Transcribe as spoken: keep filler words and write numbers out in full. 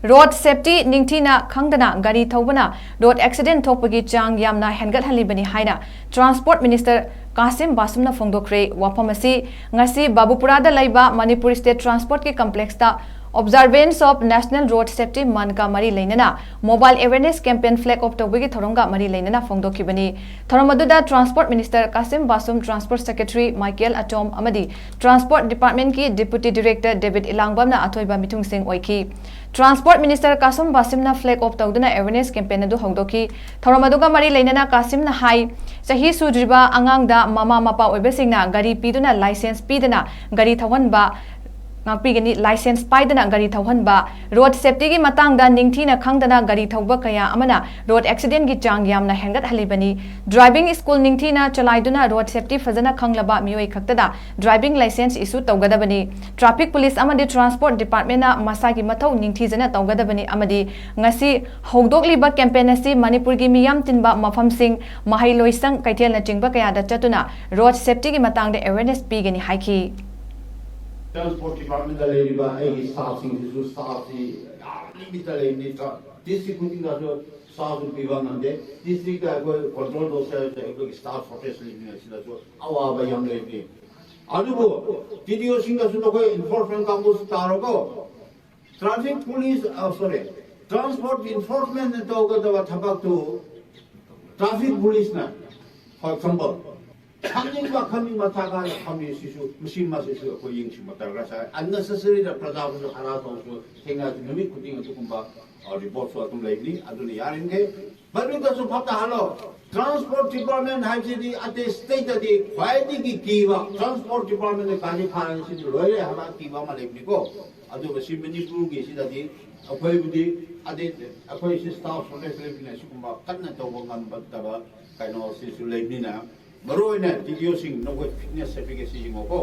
Road safety ꯅꯤꯡꯊꯤꯅ ꯈꯪꯗꯅ ꯒꯥꯔꯤ ꯊꯧꯕꯅ ꯔꯣꯗ ꯑꯦꯛꯁꯤꯗꯦꯟ ꯊꯣꯛꯄꯒꯤ ꯆꯥꯡ ꯌꯥꯝꯅ ꯍꯦꯟꯒꯠꯍꯜꯂꯤꯕꯅꯤ ꯍꯥꯏꯅ ꯇ꯭ꯔꯥꯟꯁꯄꯣꯔꯠ ꯃꯤꯅꯤꯁꯇꯔ ꯀꯥꯁꯤꯝ ꯕꯥꯁꯨꯝꯅ ꯐꯣꯡꯗꯣꯛꯈ꯭ꯔꯦ꯫ ꯋꯥꯐꯝ ꯑꯁꯤ ꯉꯁꯤ ꯕꯥꯕꯨꯄꯨꯔꯥꯗ ꯂꯩꯕ ꯃꯅꯤꯄꯨꯔ ꯁ꯭ꯇꯦꯠ ꯇ꯭ꯔꯥꯟꯁꯄꯣꯔꯠꯀꯤ ꯀꯝꯄ꯭ꯂꯦꯛꯁꯇ Observance of National Road Safety Monthꯒ ꯃꯔꯤ ꯂꯩꯅꯅ mobile awareness campaign flag off ꯇꯧꯕꯒꯤ ꯊꯧꯔꯝꯒ ꯃꯔꯤ ꯂꯩꯅꯅ ꯐꯣꯡꯗꯣꯛꯈꯤꯕꯅꯤ꯫ ꯊꯧꯔꯝ ꯑꯗꯨꯗ transport minister Kashim Vashum, transport secretary Michael Atom ꯑꯃꯗꯤ ꯇ꯭ꯔꯥꯟꯁꯄꯣꯔꯠ ꯗꯤꯄꯥꯔꯠꯃꯦꯟꯠꯀꯤ ꯗꯤꯄꯨꯇꯤ ꯗꯤꯔꯦꯛꯇꯔ ꯗꯦꯕꯤꯗ ꯏꯂꯥꯡꯕꯝꯅ ꯑꯊꯣꯏꯕ ꯃꯤꯊꯨꯡꯁꯤꯡ ꯑꯣꯏꯈꯤ꯫ ꯇ꯭ꯔꯥꯟꯁꯄꯣꯔꯠ ꯃꯤꯅꯤꯁꯇꯔ ꯀꯥꯁꯤꯝ ꯕꯥꯁꯤꯝꯅ ꯐ꯭ꯂꯦꯒ ꯑꯣꯐ ꯇꯧꯗꯨꯅ ꯑꯦꯋꯦꯔꯅꯦꯁ ꯀꯦꯝꯄꯦꯟ ꯑꯗꯨ ꯍꯧꯗꯣꯛꯈꯤ꯫ ꯊꯧꯔꯝ ꯑꯗꯨꯒ ꯃꯔꯤ ꯂꯩꯅꯅ ꯀꯥꯁꯤꯝꯅ ꯍꯥꯏ, ꯆꯍꯤ ꯁꯨꯗ꯭ꯔꯤꯕ ꯑꯉꯥꯡꯗ ꯃꯃꯥ ꯃꯄꯥ ꯑꯣꯏꯕꯁꯤꯡꯅ ꯒꯥꯔꯤ ꯄꯤꯗꯨꯅ ꯂꯥꯏꯁꯦꯟꯁ ꯄꯤꯗꯅ ꯒꯥꯔꯤ ꯊꯧꯍꯟꯕ ꯉꯥꯛꯄꯤꯒꯅꯤ꯫ ꯂꯥꯏꯁꯦꯟꯁ ꯄꯥꯏꯗꯅ ꯒꯥꯔꯤ ꯊꯧꯍꯟꯕ, ꯔꯣꯗ ꯁꯦꯐꯇꯤꯒꯤ ꯃꯇꯥꯡꯗ ꯅꯤꯡꯊꯤꯅ ꯈꯪꯗꯅ ꯒꯥꯔꯤ ꯊꯧꯕ ꯀꯌꯥ ꯑꯃꯅ ꯔꯣꯗ ꯑꯦꯛꯁꯤꯗꯦꯟꯒꯤ ꯆꯥꯡ ꯌꯥꯝꯅ ꯍꯦꯟꯒꯠꯍꯜꯂꯤꯕꯅꯤ꯫ ꯗ꯭ꯔꯥꯏꯚꯤꯡ ꯁ꯭ꯀꯨꯜ ꯅꯤꯡꯊꯤꯅ ꯆꯂꯥꯏꯗꯨꯅ ꯔꯣꯗ ꯁꯦꯐꯇꯤ ꯐꯖꯅ ꯈꯪꯂꯕ ꯃꯤꯑꯣꯏ ꯈꯛꯇꯗ ꯗ꯭ꯔꯥꯏꯚꯤꯡ ꯂꯥꯏꯁꯦꯟꯁ ꯏꯁꯨ ꯇꯧꯒꯗꯕꯅꯤ꯫ ꯇ꯭ꯔꯥꯐꯤꯛ ꯄꯨꯂꯤꯁ ꯑꯃꯗꯤ ꯇ꯭ꯔꯥꯟꯁꯄꯣꯔꯠ ꯗꯤꯄꯥꯔꯠꯃꯦꯟꯠꯅ ꯃꯁꯥꯒꯤ ꯃꯊꯧ ꯅꯤꯡꯊꯤꯖꯅ ꯇꯧꯒꯗꯕꯅꯤ ꯑꯃꯗꯤ ꯉꯁꯤ ꯍꯧꯗꯣꯛꯂꯤꯕ ꯀꯦꯝꯄꯦꯟ ꯑꯁꯤ ꯃꯅꯤꯄꯨꯔꯒꯤ ꯃꯤꯌꯥꯝ ꯇꯤꯟꯕ ꯃꯐꯝꯁꯤꯡ, ꯃꯍꯩꯂꯣꯏꯁꯪ, ꯀꯩꯊꯦꯜꯅꯆꯤꯡꯕ ꯀꯌꯥꯗ ꯆꯠꯇꯨꯅ ꯔꯣꯗ ꯁꯦꯐꯇꯤꯒꯤ ꯃꯇꯥꯡꯗ ꯑꯦꯋꯦꯔꯅꯦꯁ ꯄꯤꯒꯅꯤ ꯍꯥꯏꯈꯤ꯫ ꯇ꯭ꯔꯥꯟꯁꯄꯣꯔꯠ ꯗꯤꯄꯥꯔꯠꯃꯦꯟꯗ ꯂꯩꯔꯤꯕ ꯑꯩꯒꯤ ꯁ꯭ꯇꯥꯐꯁꯤꯡꯁꯤꯁꯨ ꯁ꯭ꯇꯥꯐꯁꯤ ꯌꯥꯝ ꯂꯤꯃꯤꯠꯇ ꯂꯩꯕꯅꯤ꯫ ꯗꯤꯁꯇ꯭ꯔꯤꯛ ꯈꯨꯗꯤꯡꯗꯁꯨ ꯁ꯭ꯇꯥꯐꯁꯨ ꯄꯤꯕ ꯉꯝꯗꯦ꯫ ꯗꯤꯁꯇ꯭ꯔꯤꯛꯇ ꯑꯩꯈꯣꯏ ꯀꯟꯇ꯭ꯔꯣꯜ ꯇꯧꯁꯦ ꯍꯥꯏꯕꯗ ꯑꯩꯈꯣꯏꯒꯤ ꯁ꯭ꯇꯥꯐ ꯁꯣꯔꯇꯦꯖ ꯂꯩꯕꯅꯤꯅ ꯁꯤꯗꯁꯨ ꯑꯋꯥꯕ ꯌꯥꯝ ꯂꯩꯕꯅꯤ꯫ ꯑꯗꯨꯕꯨ ꯇꯤ ꯗꯤ ꯑꯣꯁꯤꯡꯗꯁꯨ ꯅꯈꯣꯏ ꯏꯟꯐꯣꯔꯁꯃꯦꯟ ꯀꯥꯡꯕꯨꯁꯨ ꯇꯥꯔꯣꯀꯣ꯫ ꯇ꯭ꯔꯥꯐꯤꯛ ꯄꯨꯂꯤꯁ, ꯁꯣꯔꯤ, ꯇ꯭ꯔꯥꯟꯁꯄꯣꯔꯠ ꯏꯟꯐꯣꯔꯁꯃꯦꯟꯅ ꯇꯧꯒꯗꯕ ꯊꯕꯛꯇꯨ ꯇ꯭ꯔꯥꯐꯤꯛ ꯄꯨꯂꯤꯁꯅ, ꯐꯣꯔ ꯑꯦꯛꯖꯥꯝꯄꯜ, ꯈꯪꯅꯤꯡꯕ ꯈꯪꯅꯤꯡꯕ ꯊꯥꯒꯥꯏ ꯐꯝꯃꯤ꯫ ꯁꯤꯁꯨ ꯃꯁꯤ ꯃꯁꯤꯁꯨ ꯑꯩꯈꯣꯏ ꯌꯦꯡꯁꯤꯟꯕ ꯗꯔꯀꯥꯔ ꯁꯥꯏ꯫ ꯑꯟꯅꯦꯁꯦꯁꯔꯤꯗ ꯄ꯭ꯔꯖꯥꯕꯨꯁꯨ ꯍꯔꯥ ꯇꯧꯁꯨ ꯊꯦꯡꯅ ꯅꯨꯃꯤꯠ ꯈꯨꯗꯤꯡ ꯑꯗꯨꯒꯨꯝꯕ ꯔꯤꯄꯣꯔꯠꯁꯨ ꯑꯗꯨꯝ ꯂꯩꯕꯅꯤ꯫ ꯑꯗꯨꯅ ꯌꯥꯔꯤꯈꯩ ꯄꯕ꯭ꯂꯤꯛꯇꯁꯨ ꯐꯠꯇꯍꯜꯂꯣ꯫ ꯇ꯭ꯔꯥꯟꯁꯄꯣꯔꯠ ꯗꯤꯄꯥꯔꯠꯃꯦꯟ ꯍꯥꯏꯕꯁꯤꯗꯤ ꯑꯇꯩ ꯁ꯭ꯇꯦꯠꯇꯗꯤ ꯈ꯭ꯋꯥꯏꯗꯒꯤ ꯀꯤꯕ, ꯇ꯭ꯔꯥꯟꯁꯄꯣꯔꯠ ꯗꯤꯄꯥꯔꯠꯃꯦꯟꯅ ꯒꯥꯔꯤ ꯐꯥꯔꯒ ꯁꯤꯗꯤ ꯂꯣꯏꯔꯦ ꯍꯥꯏꯕ ꯀꯤꯕ ꯑꯃ ꯂꯩꯕꯅꯤꯀꯣ꯫ ꯑꯗꯨꯒ ꯁꯤ ꯃꯅꯤꯄꯨꯔꯒꯤ ꯁꯤꯗꯗꯤ ꯑꯩꯈꯣꯏꯕꯨꯗꯤ ꯑꯗꯩ ꯑꯩꯈꯣꯏ ꯁꯤ ꯁ꯭ꯇꯥꯐ ꯁꯣꯔꯇꯦꯖ ꯂꯩꯕꯅꯤꯅ ꯁꯤꯒꯨꯝꯕ ꯀꯟꯅ ꯇꯧꯕ ꯉꯝꯗꯕ ꯀꯩꯅꯣꯁꯤꯁꯨ ꯂꯩꯕꯅꯤꯅ ꯃꯔꯨꯑꯣꯏꯅ ꯇꯤ ꯗꯤ ꯑꯣꯁꯤꯡ ꯅꯈꯣꯏ ꯐꯤꯠꯅꯦꯁ ꯁꯥꯔꯇꯤꯐꯤꯀꯦꯠꯁꯤ ꯌꯦꯡꯉꯣꯀꯣ꯫